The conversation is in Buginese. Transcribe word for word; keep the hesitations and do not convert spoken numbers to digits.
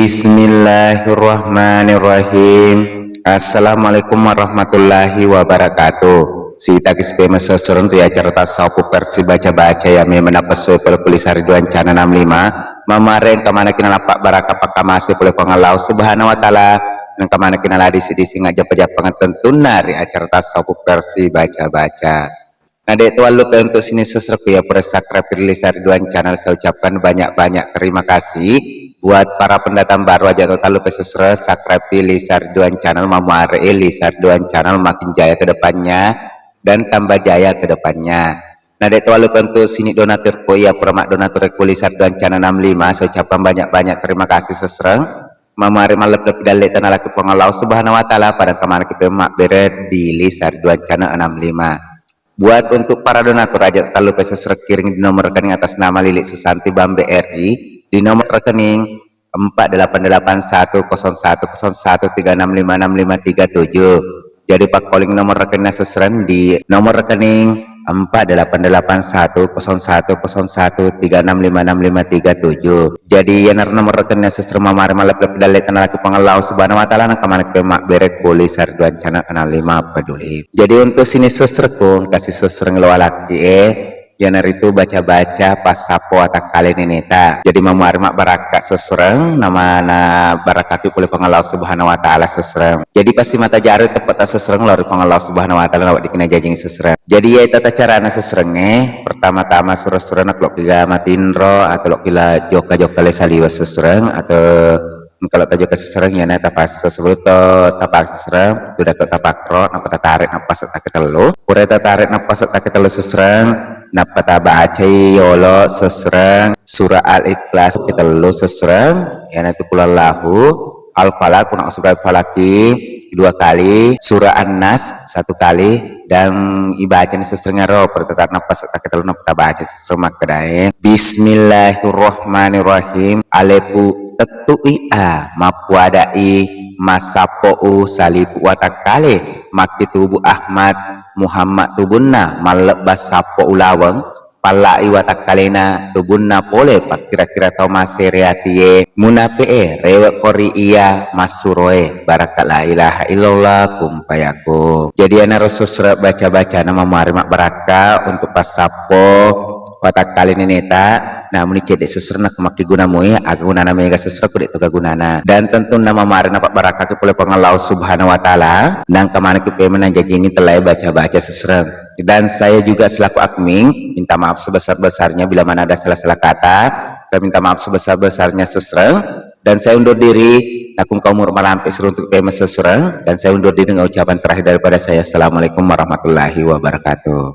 Bismillahirrahmanirrahim. Assalamualaikum warahmatullahi wabarakatuh. Sitaki sipemeng sessureng ri acara tasawuf versi baca-baca yang memang napesue pole ku Lisa Ridwan Channel enam lima. Mamuare engka manekki nalappa baraka pakkamase pole Puang Allah Subhanahu wa Ta'ala. Engka manekki nala disi-disi ngajappa-jappang tentunna ri acara tasawuf versi baca-baca. Na de' to wallupai untuk sining sessurengku ya pura subscribe Lisa Ridwan Channel, saya ucapkan banyak-banyak terima kasih. Buat para pendatang baru aja' to tallupai sessureng subscribe Lisa Ridwan Channel, mamuare Lisa Ridwan Channel makin jaya ke depannya dan tambah jaya ke depannya. Na de' to wallupai untuk sining donaturku ya pura maddonatur ku Lisa Ridwan Channel enam lima, saya ucapkan banyak-banyak terima kasih sessureng. Mamuare malleppe dalle' tanalaki Puang Allah Subhanahu wa Ta'ala, pada engka manekki mabbere di Lisa Ridwan Channel enam lima. Buat untuk para donatur aja' tallupai sessureng kiring di nomor rekening atas nama Lili Susanti Bambe R I di nomor rekening empat delapan delapan satu kosong satu kosong satu tiga enam lima enam lima tiga tujuh. Jadi pakkoling nomor rekening sessureng di nomor rekening empat delapan delapan satu kosong satu kosong satu tiga enam lima enam lima tiga tujuh. Jadi iyanaro nomor rekening sessureng mamuare malleppe dalle' tanalaki Puang Allah Subhanahu wa Ta'ala, na engka manekki mabbere ku Lisa Ridwan Channel enam lima peduli. Jadi untuk sining sessurengku, engkasi sessureng lo alaki e, iyanaritu baca-baca passappo watakkale neneta. Jadi mamuare mabbarakka sessureng, namana barakaki pole Puang Allah Subhanahu wa Ta'ala sessureng. Jadi passimata jaro teppetta sessureng lao ri Puang Allah Subhanahu wa Ta'ala, naweddikki najajingi sessureng. Jadi iyae tata carana sessurengnge, pertama-tama sura-sura na lokki ga matinro atau lokki la jokka-jokka le saliweng sessureng atau engka lo tajokka sessureng, iyana tapaksa sebelum to tapaksa sessureng, tudakko tapakro, nappa tatarek nappase'ta ketellu. Pura tatarek nappase'ta ketellu sessureng, nappa tabacai yolo sessureng surah Al-Ikhlas ketellu sessureng, iyanatu Qul Huwallahu, Al-Falaq, Qul A'udzu Birabbil Falaq dua kali, surah An-Nas satu kali, dan ibacani sessureng ero, pura tatarek nappase'ta ketellu nappa tabaca. Sessureng makkedae, Bismillahirrahmanirrahim. Alepu tettu'i a, mappuada'i massappo'u salipu watakkale, makkitubu Ahmad Muhammad tubunna, mallebba sappo ulaweng, palla'i watakkalena tubunna pole pakkira-kira tau masere atie, munape'e, rewe'ko ri iya massuroe, barakka la ilaha illallah, kun fayakun. Jadi iyanaro sessureng baca-bacana mamuare mabbarakka untuk passappo watakkale neneta, namuni cedde sessureng nakko makkeguna moi, aga gunana mega sessureng ko de' to ga gunana. Dan tentunna mamuare napabbarakkaki pole Puang Allah Subhanahu wa Ta'ala, na engka manekki pemeng najajingi tellae baca-baca sessureng. Dan saya juga selaku admin minta maaf sebesar-besarnya bila mana ada salah-salah kata. Saya minta maaf sebesar-besarnya sessureng. Dan saya undur diri, nakko engka umur malampe siruntu pemeng sessureng. Dan saya undur diri dengan ucapan terakhir daripada saya. Assalamualaikum warahmatullahi wabarakatuh.